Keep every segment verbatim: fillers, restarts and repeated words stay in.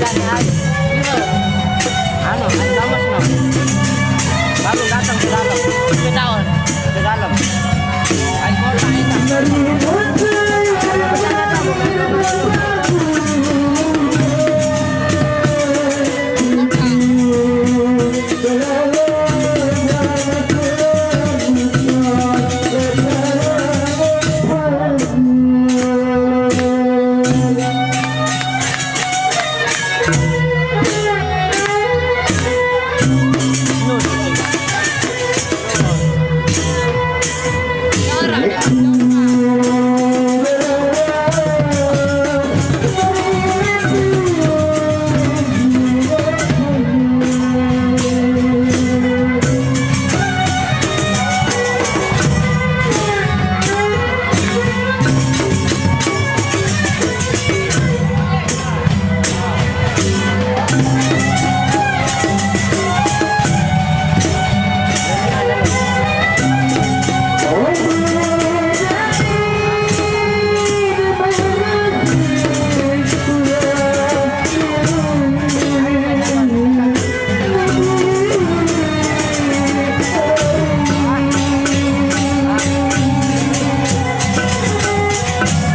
Anu, ayo gamas no. Baru datang ke dalam. Ke dalam. Ke dalam. Ayo kota, ayo.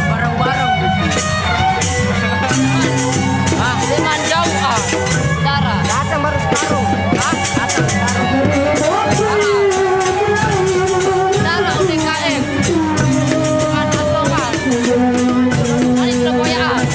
Bareng-bareng. Ah, ini manjau, ah. Dara. Datang baru sekarung. Ah, datang sekarung. Dara. Dara, U T K M. Bukan asongan. Ini sudah boyaan.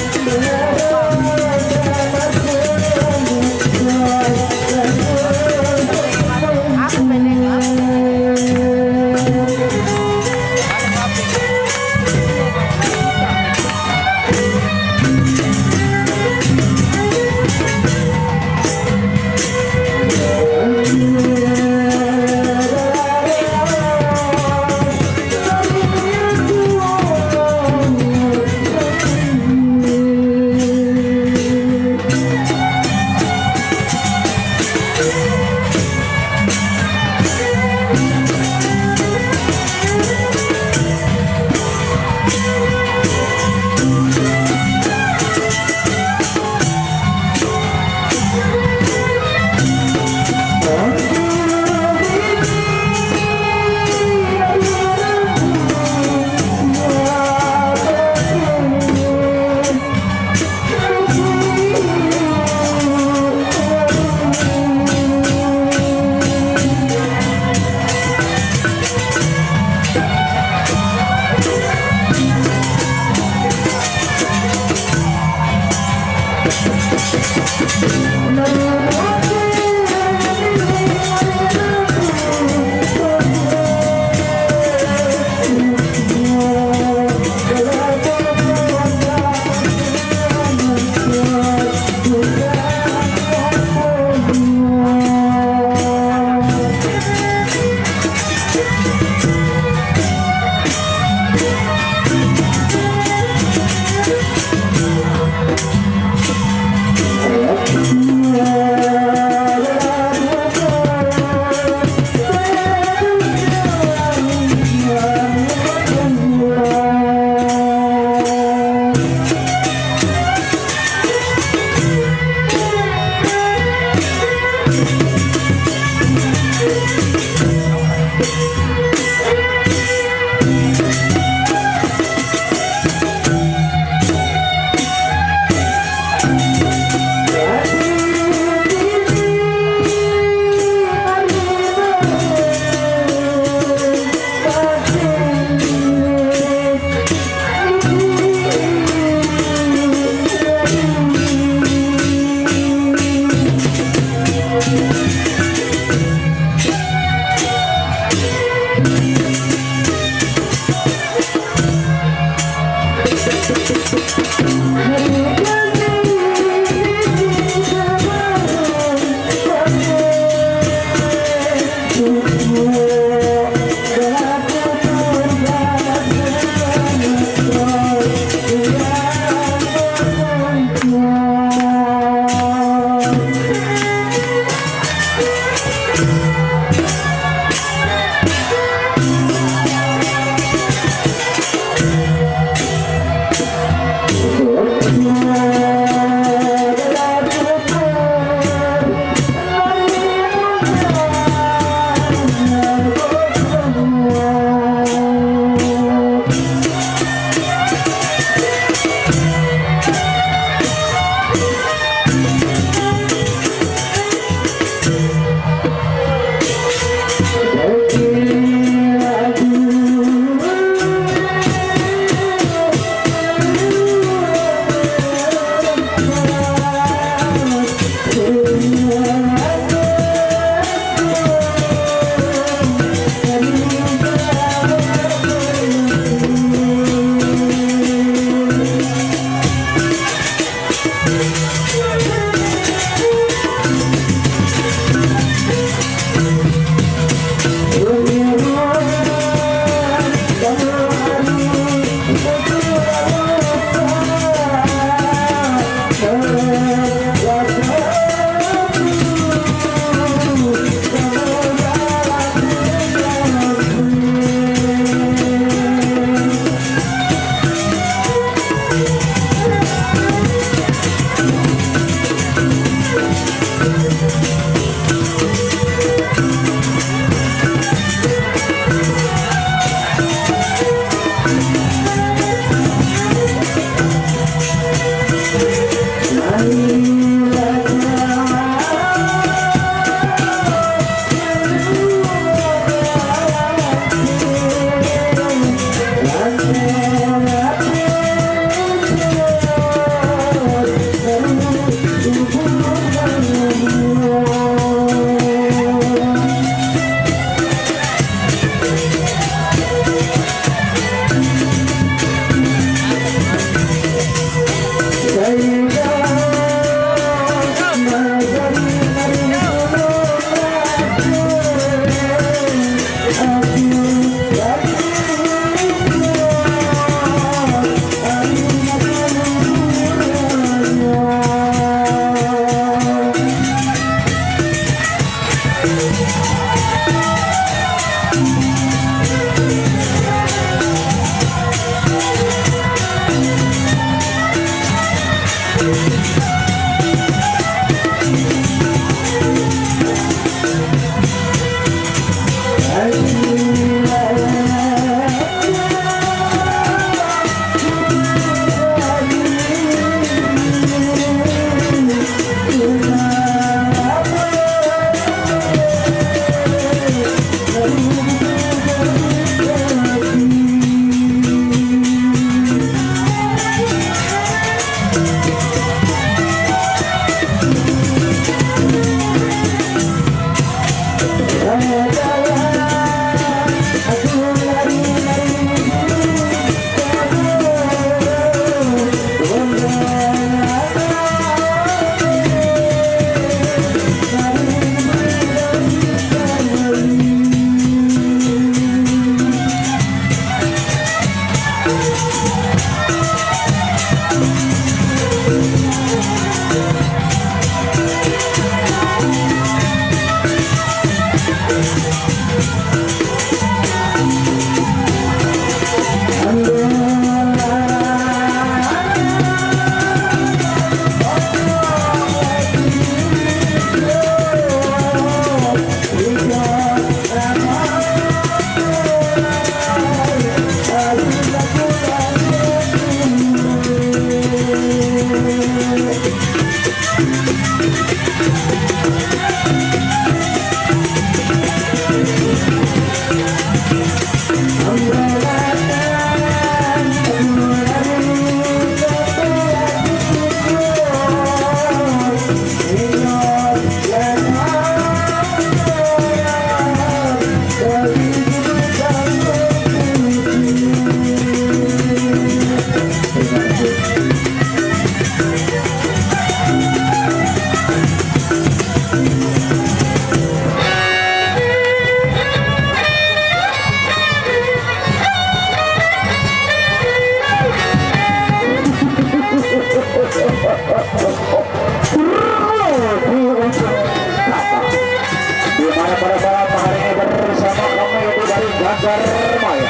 Di mana pada malam hari ini bersama kami itu dari Gagar Maya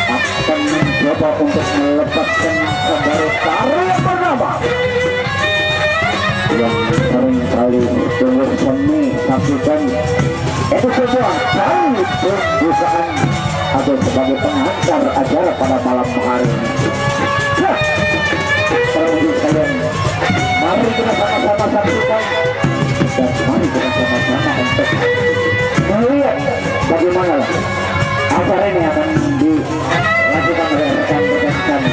akan mencoba untuk melepaskan kembali tari yang bernama yang sering kali tunggu semi saksikan. Itu semua tari pembukaan atau sebagai pengantar acara pada malam hari ini. Nah, para hadirin sekalian, mari kita sama-sama saksikan dan mari kita sama-sama untuk melihat bagaimana acara ini akan dilakukan oleh rekan-rekan kami.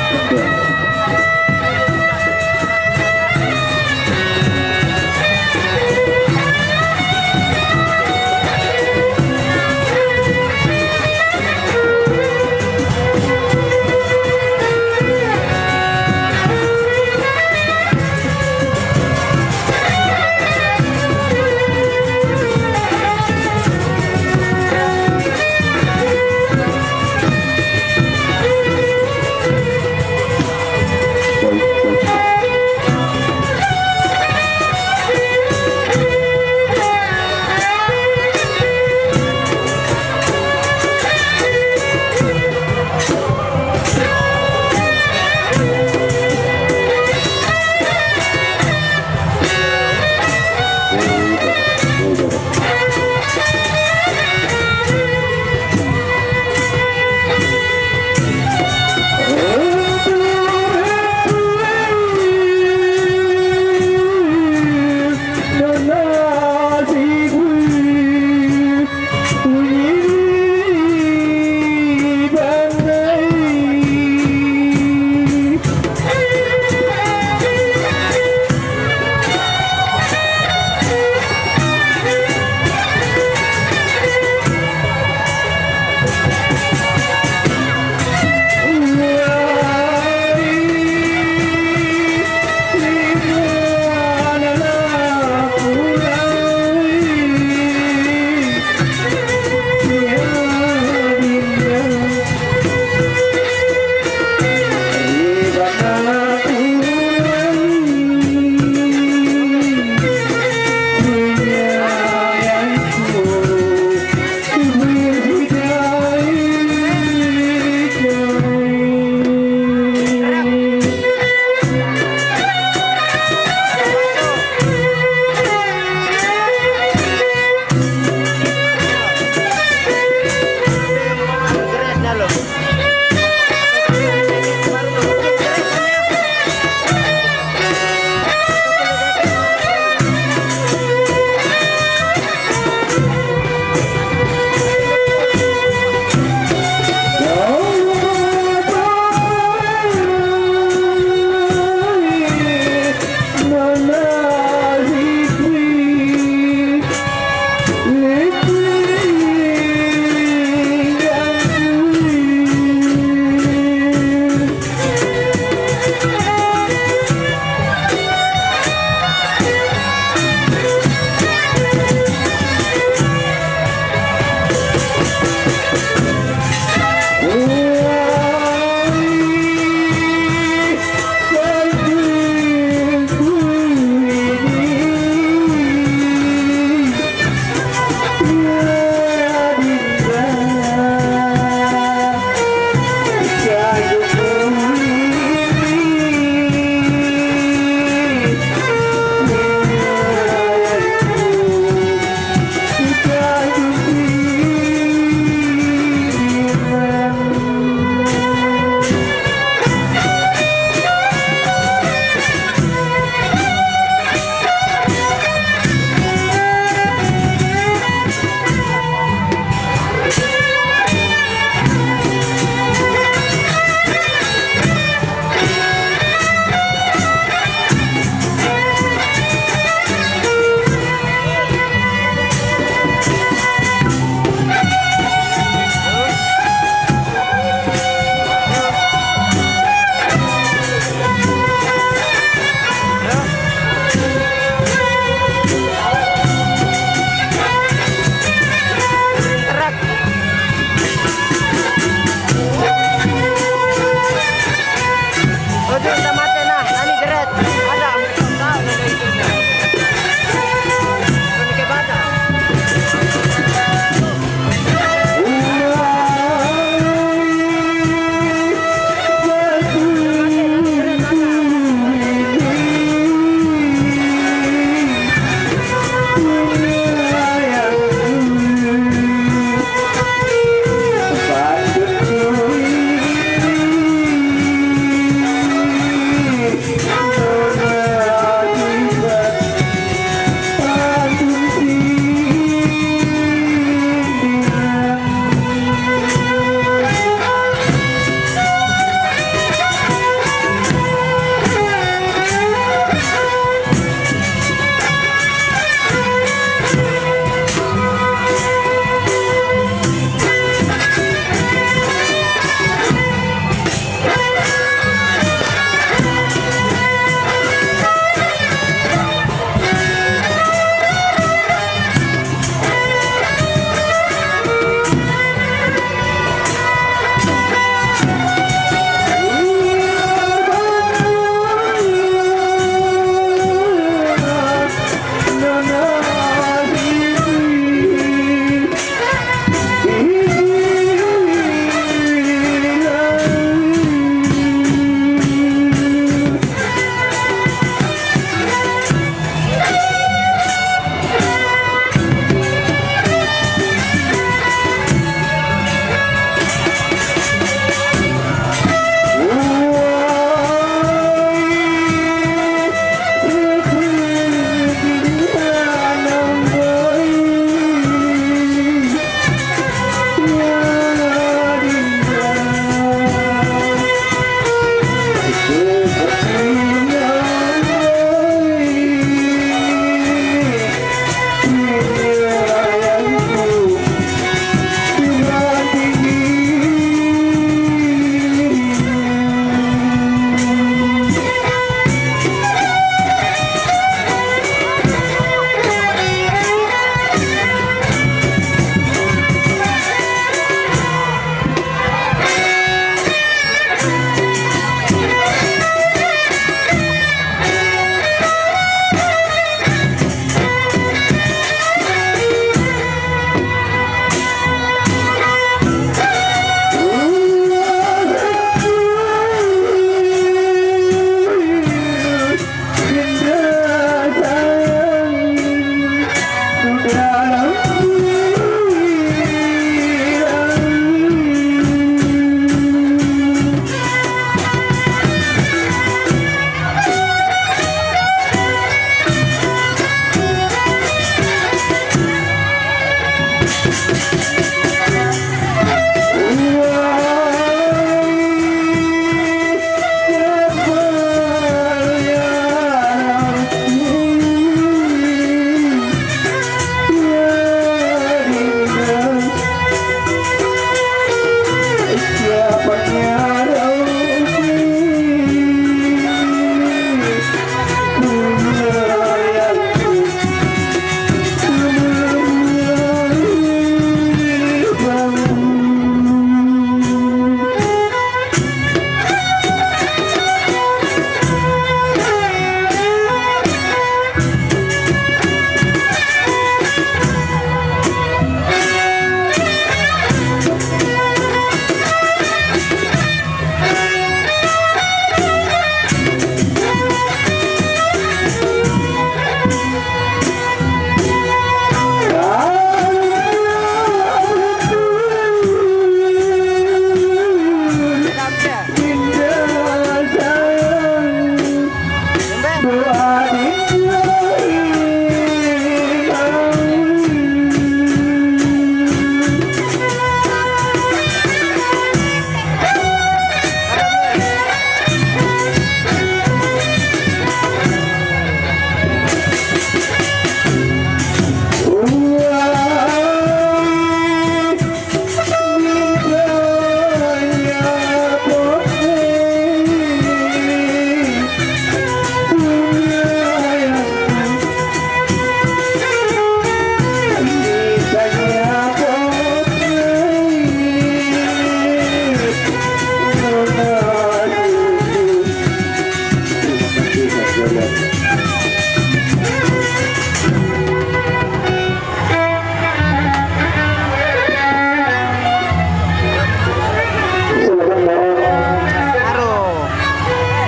Selamat malam.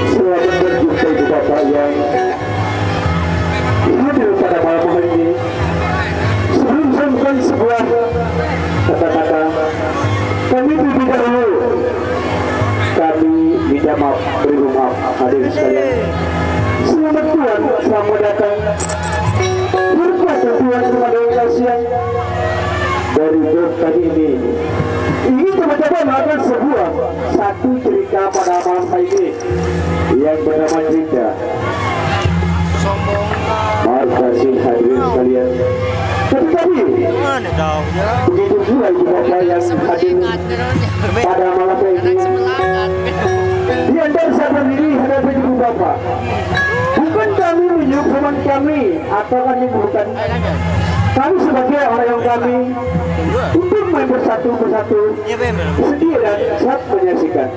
Selamat berjumpa di Bapak yang hadir pada malam hari ini. Sebelum saya bukan sebuah kata-kata, kami terlebih dahulu, kami minta maaf, beri maaf hadirin sekalian. Selamat Tuhan, selamat datang. Berkat Tuhan kepada yang kasihan dari grup tadi ini. Ini teman-teman akan sebuah satu cerita pada malam hari ini yang bernama cerita Markasi hadirin sekalian. Tapi tadi, begitu pula ibu bapak yang hadir pada malam ini. Di antara sahabat ini hadapi ibu bapak. Bukan kami menyuruh teman kami atau kami bukan. Kami sebagai orang yang kami untuk main bersatu bersatu setia dan siap menyaksikan.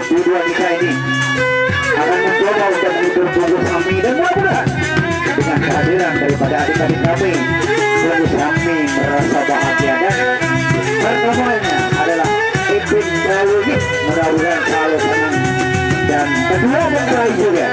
Dua-dua nikah ini akan mencoba untuk menghibur Bungkus Sami dan mudah-mudahan dengan kehadiran daripada adik-adik kami, Bungkus Sami merasa bahagia dan pertamanya adalah Ipin Balugit, mudah-mudahan selalu senang dan kedua mempelai juga.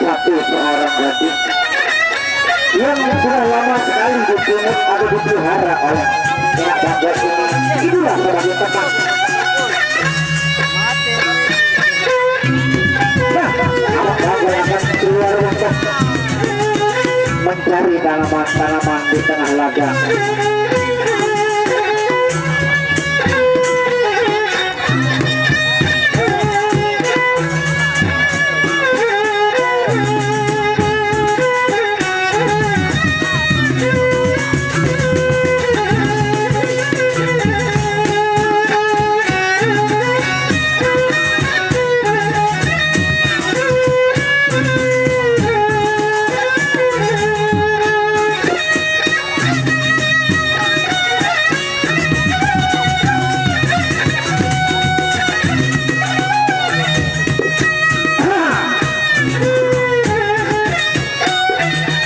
Satu seorang gadis yang sudah lama sekali dipungut atau dipelihara oleh nenek bangga ini. Itulah sebagai teman. Nah, anak bangga akan keluar untuk mencari tanaman-tanaman di tengah ladang.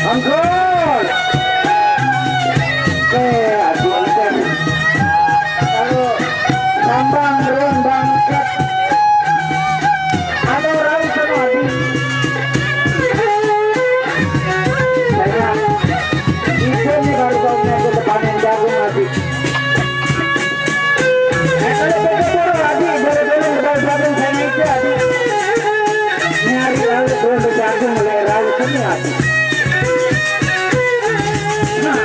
Angkut. Oke, aduh, oke. Kalau sambang, ruang bangkit. Ada orang sama, aduh. Saya, itu nih baru tahu, aku depanin jagung, aduh. Eh, kalau begitu, Adi, boleh-boleh, boleh-boleh, saya naik ke, Adi. Nyari laut, belum berjagung, mulai laut, ini, Adi. Nah.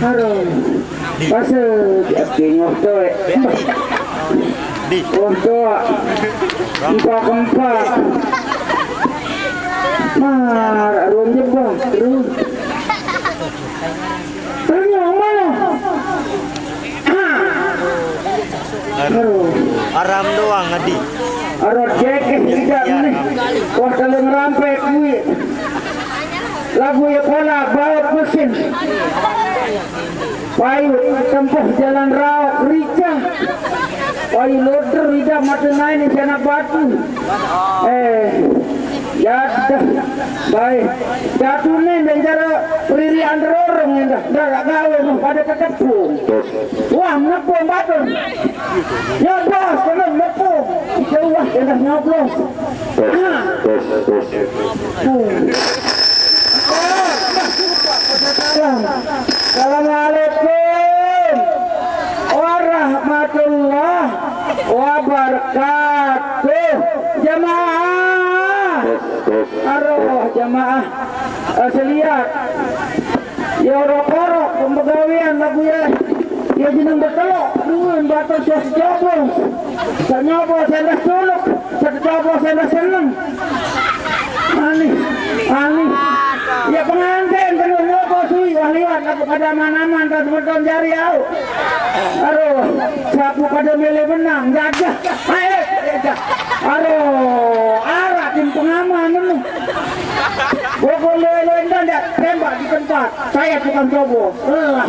Aduh. Pasal dia tengok tu, eh. Di. Untuk empat empat. Mar, arum jebah terus. Terus yang mana? Ah. Arum. Arum doang, Adi. Arum jekes tidak ni. Wah, kalau ngerampek duit. Lagu ya pola baut mesin. Payut tempuh jalan raok rica. Payu loder ida mata nain di sana batu. Eh, ya dah. Baik. Jatuh nih dan cara peririan terorong indah. Dah gak gawe mah pada ketepung. Wah, menepung batur. Nyoblos, kena nepung. Jauh lah, kena nyoblos. Tes, tes, tes. Tuh. Assalamualaikum warahmatullahi wabarakatuh. Jamaah. Aroh jamaah. Eh, seliat. Ya ora-ora pembegawean lagu ya. Ya jeneng betelok, duwe batas ya sejobos. Sanyobos endah culuk, sejobos endah seneng. Aneh, aneh. Ya pengantin kena nyoba suwi wah liwat aku kada aman-aman tas beton jari au. Aduh, sapu kada milih menang, jajah. Ayo, jajah. Aduh, arak tim pengaman ini. Pokok lo-lo endah ndak tembak di tempat. Saya tukang cobo. Lah.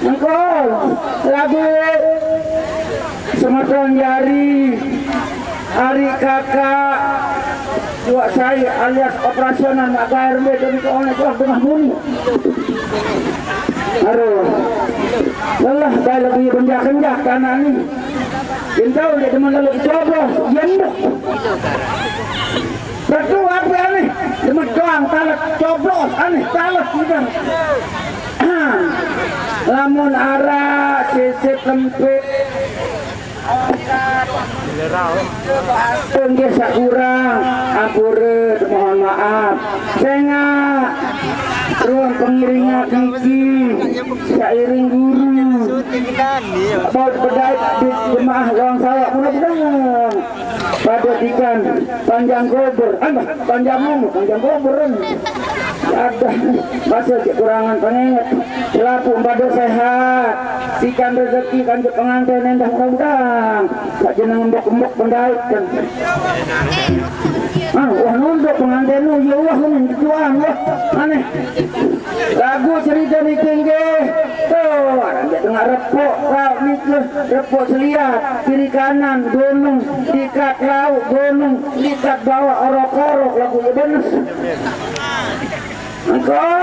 Engkol. Lagu semeton jari. Ari kakak. Dua saya alias operasional nak bayar mbak dari ke oleh tuah tengah muni. Aduh. Lelah saya lebih benjak-benjak tanah ni. Kintau dia teman lalu cobo. Yang Betul apa aneh? Demen doang talet coblos aneh talet gitu. Lamun arak sisip lempit. Nggih sakurang ampure mohon maaf. Sengak ruang pengiringan niki sairing guru. Baut bedait di jemaah lawang sawak mudah-mudahan. Pada ikan panjang gobor, ah, panjang umur, panjang gobor. Ada masa kekurangan pengenget. Selaku pada sehat, ikan rezeki kan ke pengantin endah mudah-mudahan. Tak jeneng embok-embok pendait kan. Ah, wah nunduk pengantin lu, ya wah lu ketuaan wah. Aneh. Lagu cerita niki nggih. Tuh, orang dia tengah repuk kau niki, repuk seliat, kiri kanan gunung, dikat laut gunung, dikat bawah orok-orok lagu ya bener. Engko.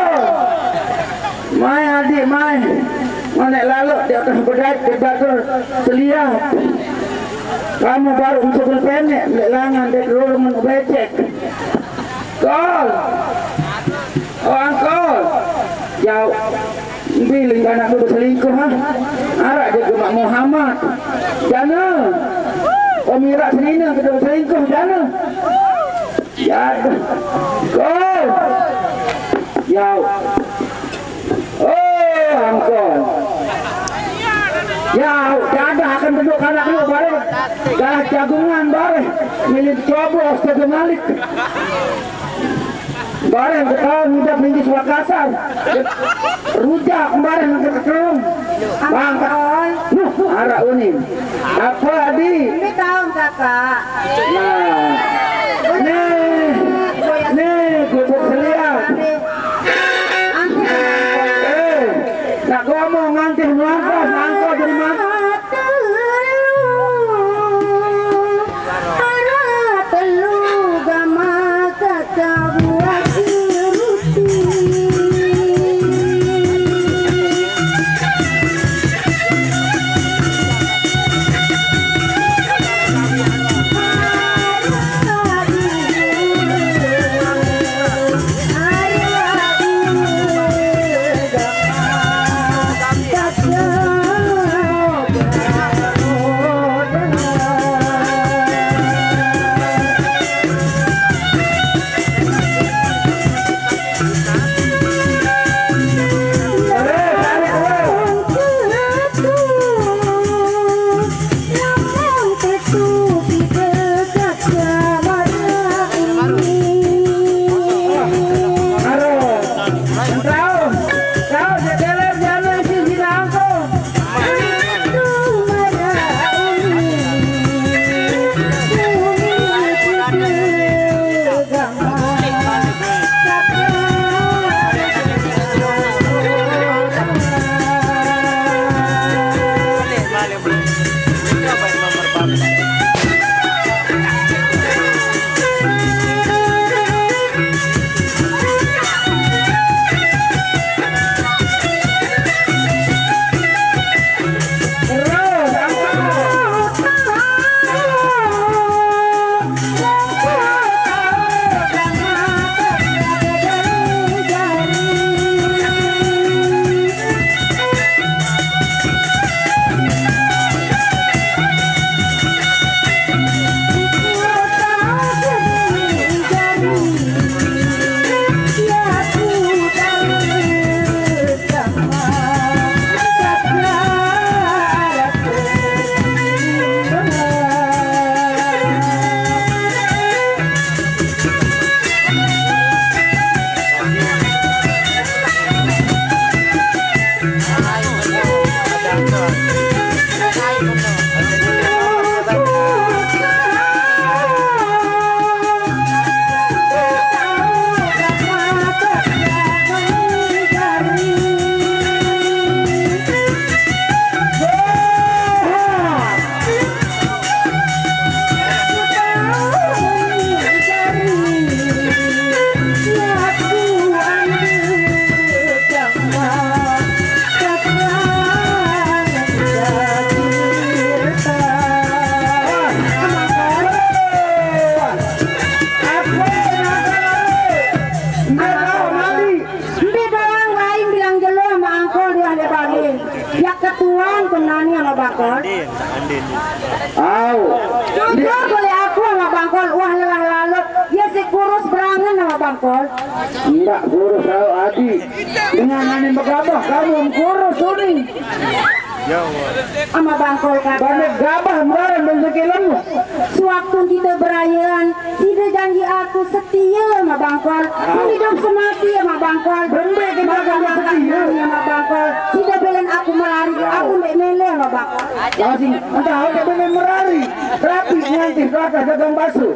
Mai adik mai. Ngonek lalok di atas bedait di batur seliat. Kamu baru masuk penek, lek langan dek lurung becek. Kol. Oh, angkol. Jauh. Biling anak lu berselingkuh, ha? Arak dia ke Mak Muhammad. Jana. Om Irak senina kita berselingkuh, jana. Jada. Kol. Jauh. Oh, angkol. Jauh. Jada akan duduk anak lu, bareng. Galah jagungan, bareng. Milik coblos, jagung malik. Bareng ketawa muda minggi suara kasar. Rujak bareng keterung. Bang. Nuh, arah unin. Apa, Adi? Ini tahun, Kakak. Nah. Nih. Nih, gubuk selia. Eh, nak ngomong nganti melangkah, nangkau jadi mati. Anak telu gamal kakabuah rutin. Nani ama Bangkol? Au. Jujur boleh aku ama Bangkol, wah lelah lalok. Dia si kurus berangen ama Bangkol. Ndak kurus au adi. Dengan nani begabah kamu kurus uni. Ama Bangkol kata. Banyak gabah mbarang dan sekilanmu. Sewaktu kita berayan, sida janji aku setia ama Bangkol. Hidup semati ama Bangkol. Benda kita maka setia ama Bangkol. Sida belen aku merari, aku ndak mele ama Bangkol. Kasih, entah ada benda merari. Rapi nganti ke atas dagang bakso.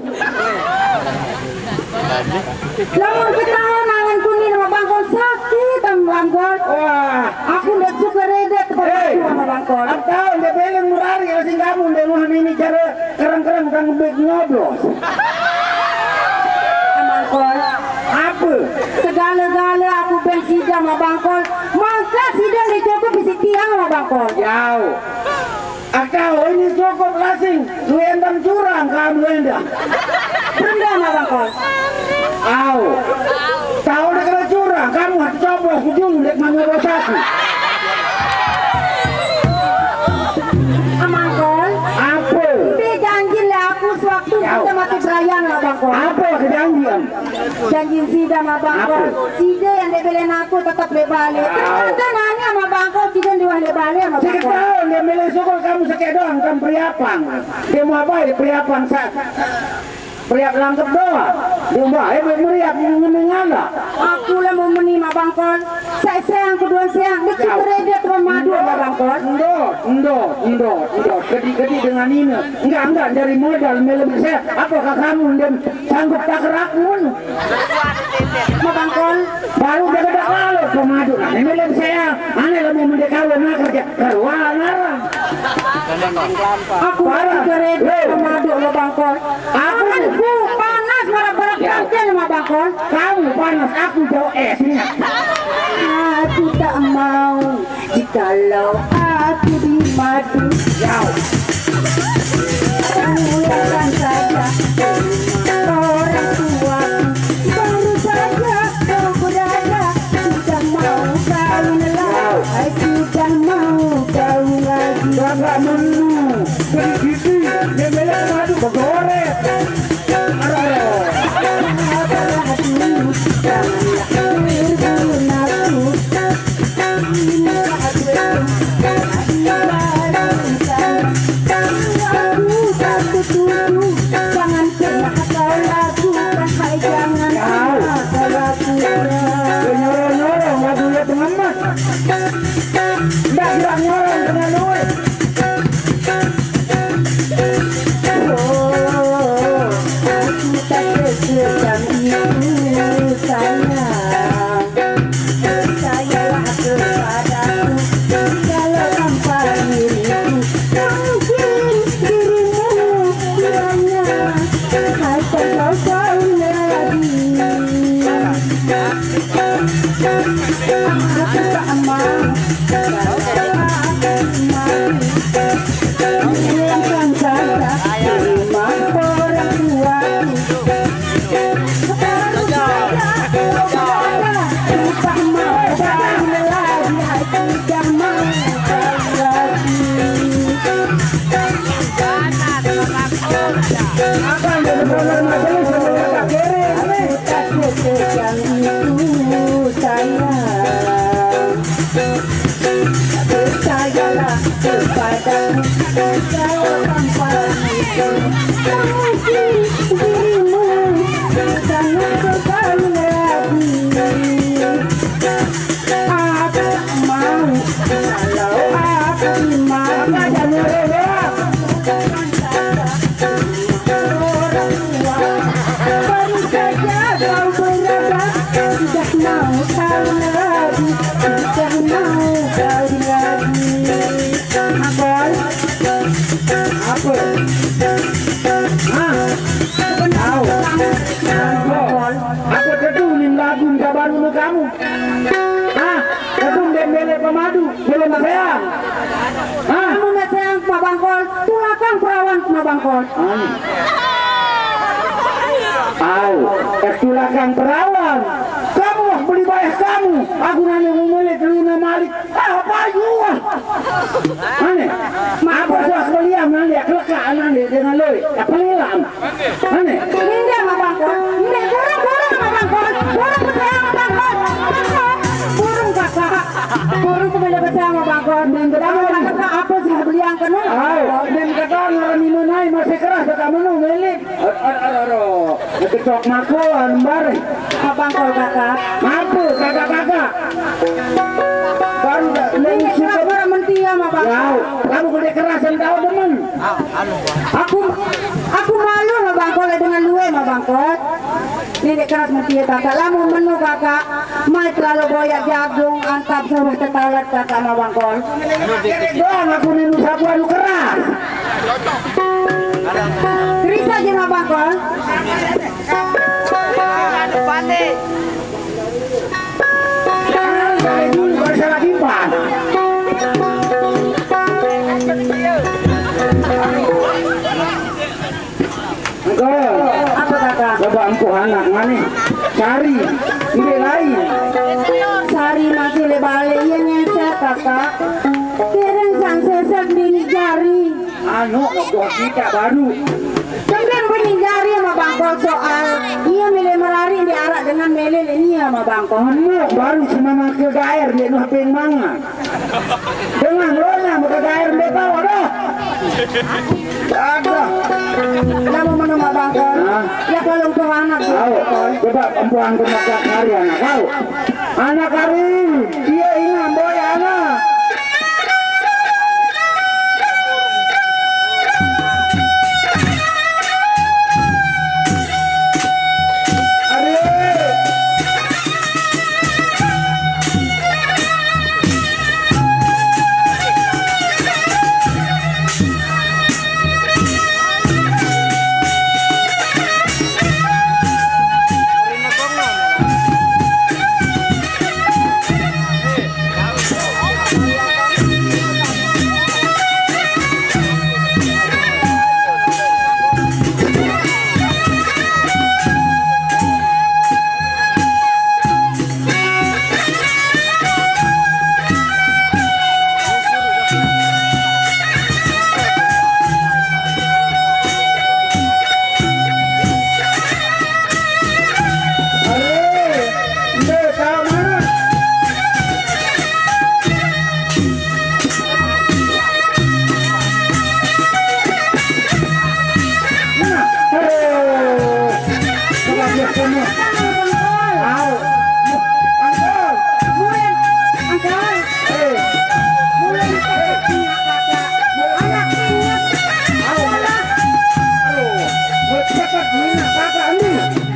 Lamun ketahuan angan kuning ama Bangkol sakit ama Bangkol. Wah. Aku ndak suka redet kepada aku ama Bangkol. Aku tahu ndak belen merari, asing kamu ndak mau ini cara kerang-kerang kang bek nyoblos. Ama Bangkol. Apa? Segala-gala aku ben sida ama Bangkol. Maka sida ndak cukup isi tiang ama Bangkol. Yau. Akau ini cukup lasing, lu endang curang kamu endang. Benda ama Bangkol. Au. Tahu dah kalau curang, kamu harus coba ujung dek manyobos aku. Ama Bangkol. Apa? Dia janji lah aku sewaktu kita masih berayan ama Bangkol. Apa kejanjian? Janji sida ama Bangkol. Apa? Sida yang dibelen aku tetap lebale. Ternyata nani ama Bangkol, sida dua lebale ama Bangkol. Tahu dia milih syukur kamu sakit doang, kamu priapang. Dia mau apa ya priapang sa-, priap langkep doang. Dia mau apa ya meriap ngene ngala. Aku lah mau meni ama Bangkol. Saya sayang kedua sayang, dia kredit sama madu ama Bangkol. Ndo, ndo, ndo, ndo. Kedi-kedi dengan ini. Enggak, enggak, dari modal melem saya. Apakah kamu dan sanggup tak kerakun? Ama Bangkol. Baru dia kata kalau pemadu, nah, ini lem saya, aneh lah mau mendek kawin, nah, kerja, keluar, ngarang. Aku parah. Kereta pemadu ama Bangkol. Aku panas, marah-marah pantai ama Bangkol. Kamu panas, aku jauh es, ingat. Aku tak mau. Jikalau aku dimadu, kau pulang saja orang tuaku. Baru saja kau berada, sudah mau kawin lagi, sudah mau kawin lagi. Bangga menu, sedikit, dia banyak madu, bergoreng. Aduh, aduh. Apalah dulu, janganlah berguna. Nyorong-nyorong lagu ya pengemas. Ndak, ndak nyorong kena duit. Oh, aku tak segan itu sayang. Percayalah kepadaku, kalau tanpa diriku, mungkin dirimu kiranya akan kau lagi. Aku tak mau, tak mau, hilangkan saja terima orang tuaku. Percayalah kepadaku, kau tanpa itu, mungkin dirimu sangat sekali lagi. Aku tak mau, kalau aku dimadu, orang tua baru saja kau berada, sudah mau kawin lagi, sudah mau kawin lagi. Apa? Apa? Hah? Tahu. Apa? Apa kedua ni lagu minta baru kamu? Hah? Kedua dia milih pemadu, belum sayang. Hah? Kamu ndak sayang ama Bangkol, tulakang perawan ama Bangkol. Hah? Au, eh, tulakang perawan. Kamu wah beli bae Kamu, aku nane mau melet lu na malik. Ah, apa jua? Ane, apa suah kalian nane keleka nane dengan loi? Ya pelilam. Ane. Indah, Mak Bangkol. Indah, burung, burung, Mak Bangkol. Burung, betul, Mak Bangkol. Burung, kakak. Burung, kembali bersama, Bangkol. Kamu kata apa sih beli yang kena? Ayo, dan kata ngarani menai masih keras, kata menu milik. Aduh, aduh, aduh, aduh. Dikecok makuan, bareng. Mak Bangkol, kakak. Apa, kakak-kakak? Baru dah, ini keras, sudah mentia, Mak Bangkol. Wow, kamu gede keras, yang tahu demen. Aku, aku malu, Mak Bangkol, dengan luwe, Mak Bangkol. Ini keras mentia, kakak. Lamun menu, kakak. Mai terlalu boyak jagung, antap sawah tetalat, kakak, Mak Bangkol. Doang aku nenu sabuan keras. Keris aja, Mak Bangkol. Engkau. Apa, kakak? Coba empuh anak mana? Cari. Ini lain. Sari masih le bale, iya nyeser, kakak. Kiring sang sesek dini jari. Anu, waktu kita baru. Kemudian bunyi jari sama Bangkol soal iya milih merari diarak dengan meleleh iya sama Bangkol. Anu, baru cuma makai gair, dia nu hapeng mangan. Dengan lona, maka gair dia tahu, aduh. Aduh. Nama mana sama Bangkol? Hah? Ya kalau untuk anak, tahu. Coba empuan ke mata hari anak, tahu. Anak hari, dia ingat, boy, anak.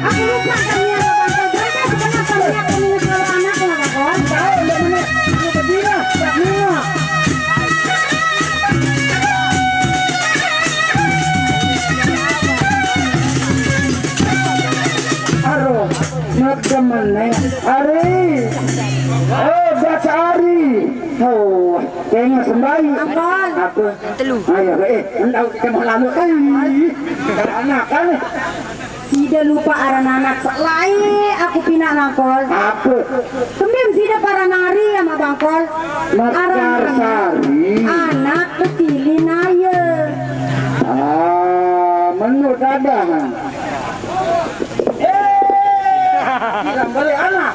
Aku lupa kan ya, Bang. Saya suka nonton ya, aku ingat kalau anak ya, Bang. Tahu, udah menit. Aku begini, tak minum. Aduh, ngedemen nih. Ari. Oh, baca Ari. Oh, kayaknya sembari. Ampun. Apa? Telu. Ayo, eh, enggak, kita mau lalu. Eh, anak kan. Sida lupa aran anak, selai aku pinak Bangkol. Apa? Kembim sida para nari sama Bangkol. Aran Mekar Sari. Anak kecilin aja. Ah, menurut ada. Eh, bilang balik anak.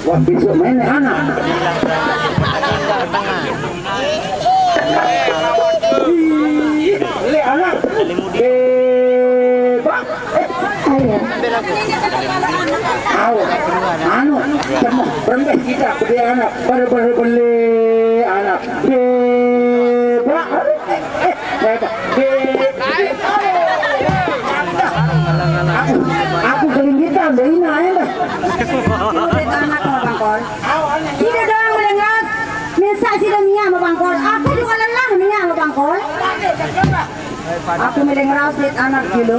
Wah, besok main anak. Ih, le anak. Eh, Pak. Eh. Ayo. Ayo. Anu, semua berembes kita, beli anak. Beli, beli, beli anak. Beli, Pak. Eh, eh, eh, eh. Aku, aku kelinggitan, deh, ini aja dah. Sida doang meleng raos. Mesak sida minyak sama Bangkol. Aku juga lelah minyak sama Bangkol. Aku meleng raos dit anak dulu.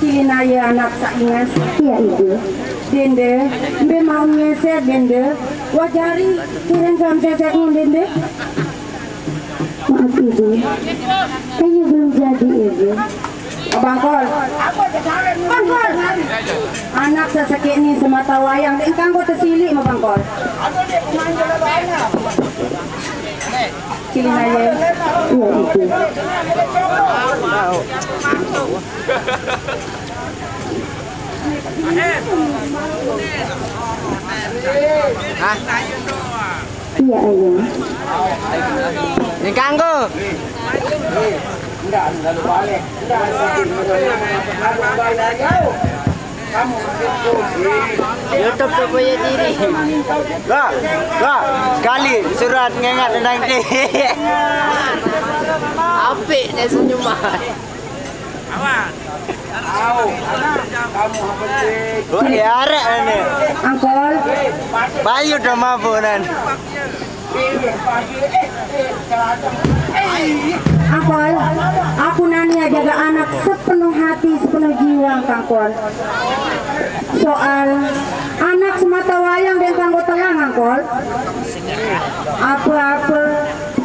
Kilin aja anak saingas. Iya, Ibu. Dende, mbe mau nyeset, Dende. Wajari, kirim sam seset, Dende. Maaf, Ibu. Kayaknya belum jadi, Ibu. Bangkol. Bangkol. Anak Sesekik ni semata wayang dek kanggo tesilik mabangkol. Cilin aja. Iya, itu. Hah? Iya, iya. Ini kanggo. YouTube tu punya diri. Lah, lah, sekali surat ngengat tentang dia. Apik dia senyuman. Wah, ya arek ni. Angkol. Bayu dah mabuk nan. Angkol, aku nanya jaga anak sepenuh hati, sepenuh jiwa, Angkol. Soal anak semata wayang dan kanggo telang, Angkol. Apa-apa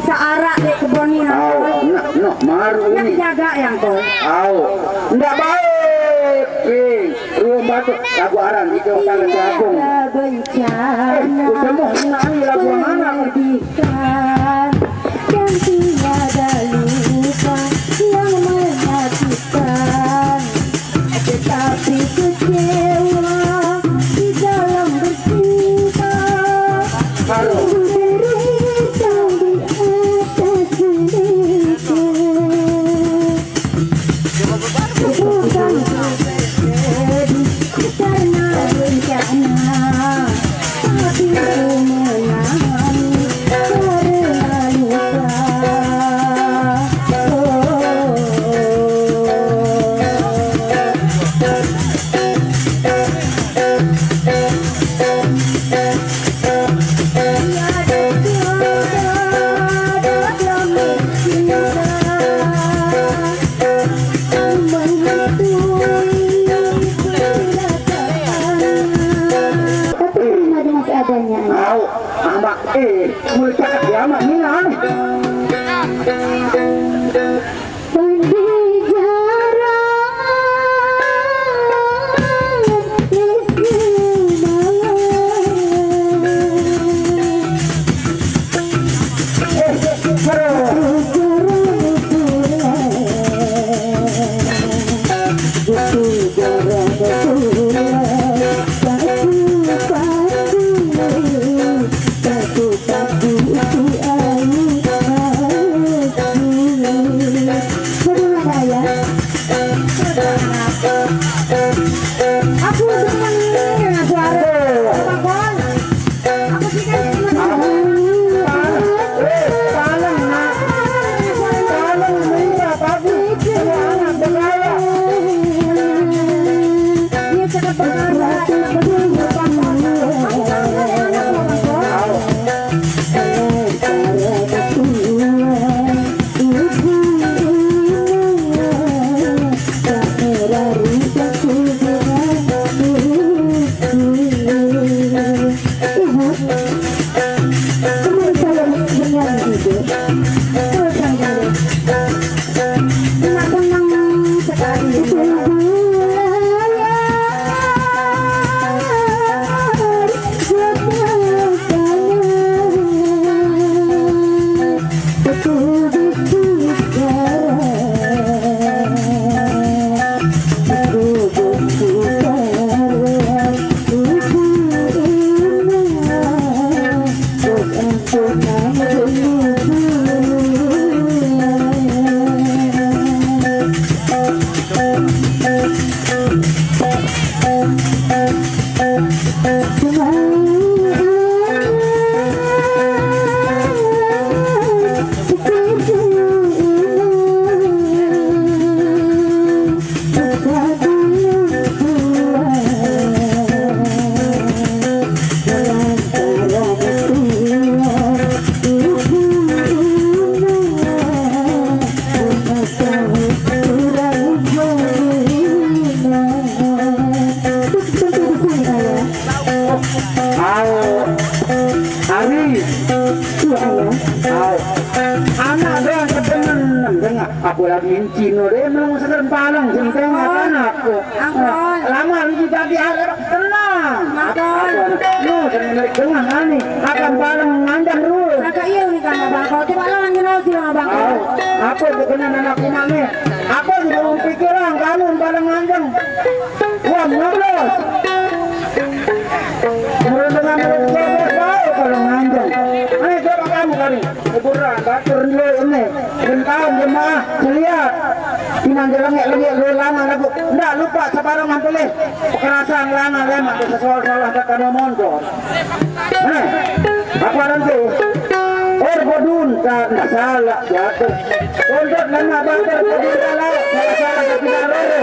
searak dek kebon ni, Angkol. Nak, nak, maru nak ini. Jaga ya, Angkol. Au, ndak baik. Ih, ruang batu, lagu aran, itu tangan jagung. Tiada bencana. Eh, udah mau ini lagu mana? Menyedihkan dan tiada luka yang menyakitkan. Tetapi kecewa di dalam bercinta. Harum. Menderita di atas menderita. Bukan sedih karena bencana, tapi ku menangis karena luka. Oh. Tapi terima dengan seadanya. Au, amak, eh, mulai cakap dia amak ni, ah. Aku demen suara Bang Kol. Aku sih kan demen. Dia cakap perkara. Au, Ari. Iya, iya. Au. Anak doang kedemen, dengar. Aku lagi Cino deh, belum seger palang, sing tengah anak. Angkol. Aman di tadi ada tenang. Makan. Apa? Lu dengan ani akan bareng nganjang terus. Kakak iya nih kan abang. Kalau coba lawan kenal sih abang. Au, apa itu kena anak rumah nih? Apa juga mau pikiran kamu bareng nganjang? Wah, ngobrol. Menurut dengan menurut saya baik kalau nganjang. Ini coba kamu kali. Hiburan, batur dulu ini. Bentaun jemaah, lihat. Iman jelengek-lengek lu lama lagu. Ndak lupa sebarang ampelih. Kekerasan lama lemak di sekolah-sekolah kata momonto. Nah, apa nanti? Orgodun tak ndak salah jatuh. Untuk nama bangker pedih salah, salah-salah tapi darore.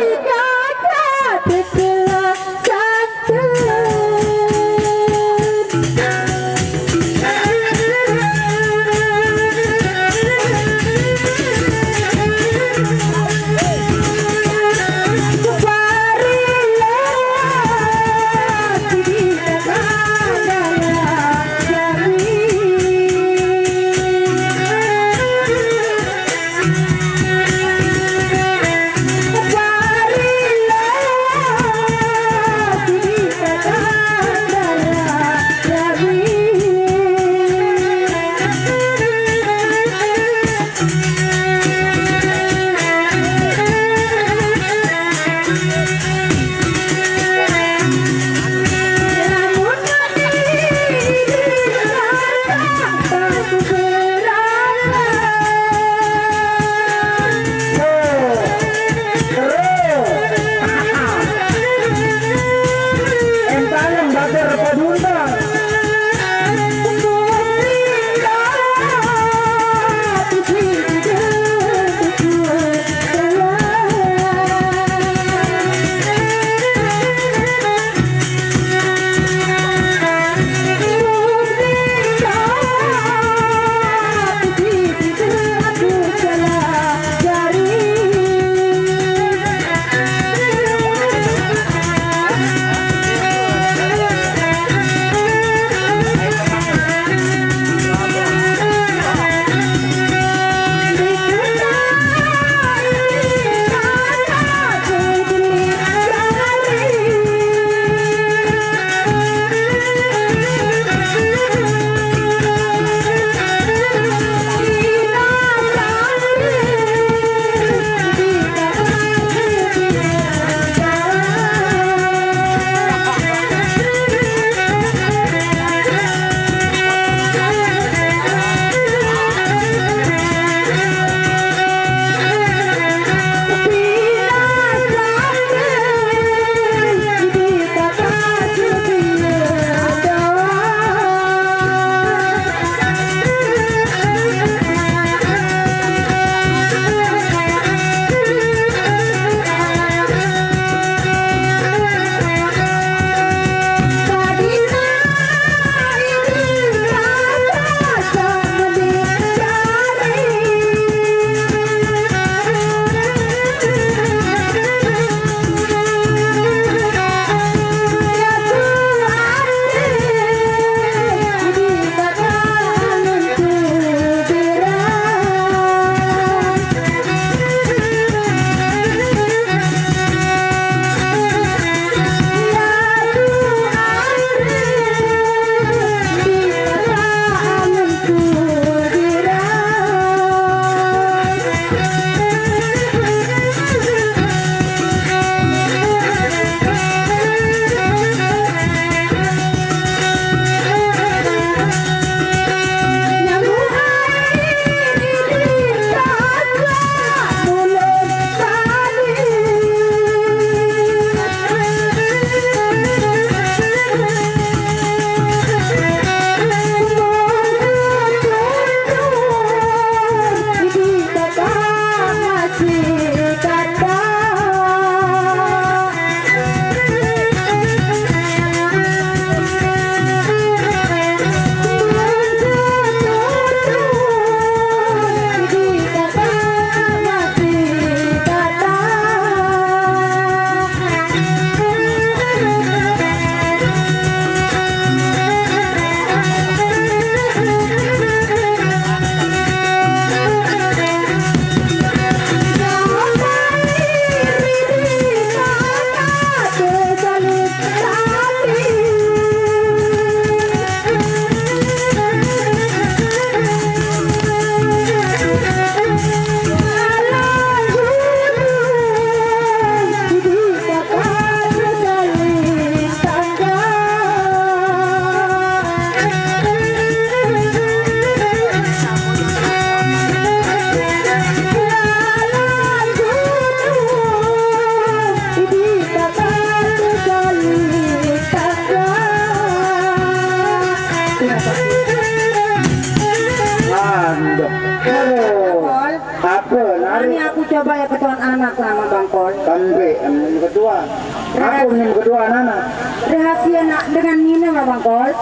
Sama Bangkol. Kambe, yang kedua. Aku yang kedua, Nana. Rahasia nak dengan Nina, Bangkol.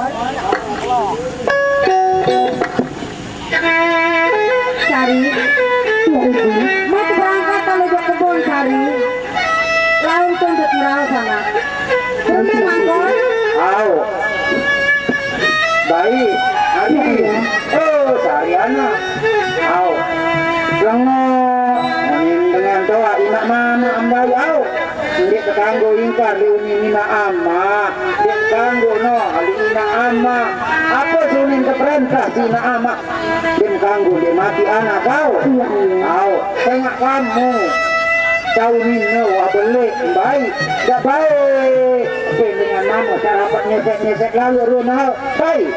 Sari. Iya, Ibu. Mau berangkat kalau ke kebun, Sari. Laun tuntut merau sama. Tuntut Bangkol. Au. Baik, Ari. Oh, Sariana. Au. Lengo. Maning dengan toa ina mama ambai au. Ndik kanggo ingkar di uni ina ama. Ndik kanggo no, ali ina ama. Apa sunin keperintah si ina ama? Ndik kanggo ndik mati anak kau. Iya, iya. Au, tengok kamu. Kau nino wa beli, baik. Ndak baik. Oke, dengan nama sarapat nyesek-nyesek lalu runau. Baik.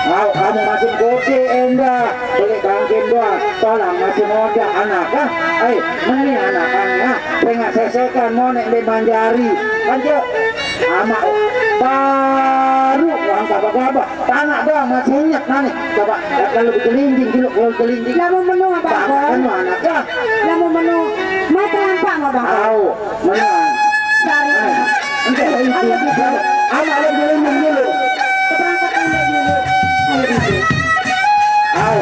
Au, kamu masih gede, endah. Beli bangkin doang. Tolong masih muda anak, ah. Eh, meni anak kami, ah. Tengah sesekan monek di manjari. Kan, Cok? Amak, baru uang gabah-gabah. Tanah doang masih inyak, nani. Coba, kalau kelingging dulu, kalau kelingging. Lah mau menu apa, Bang? Kan anak, ah. Lah mau menu. Mata lampak mau, Bang? Au, menu. Dari. Enggak, itu. Ayo, gitu. Amak, lo kelingging dulu. Keberangkatan dulu. Ayo, gitu. Au.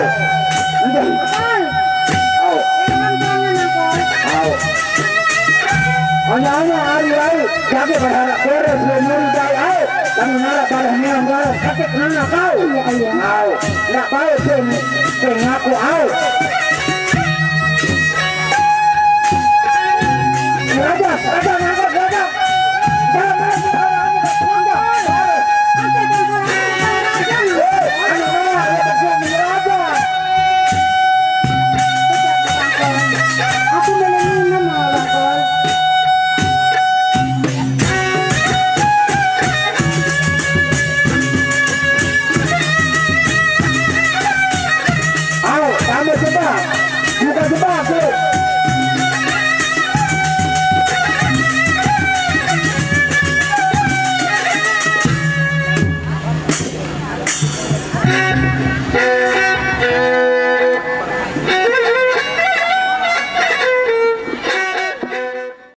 Enggak. Bang. Au. Jangan, jangan, Bang. Au. Hanya-hanya hari lalu, jago berharap beres, lo nyuri dari au. Kamu ngarap pada niang barang, sakit nana kau. Iya, iya. Au. Nggak baik, sing, sing ngaku au. Raja, raja,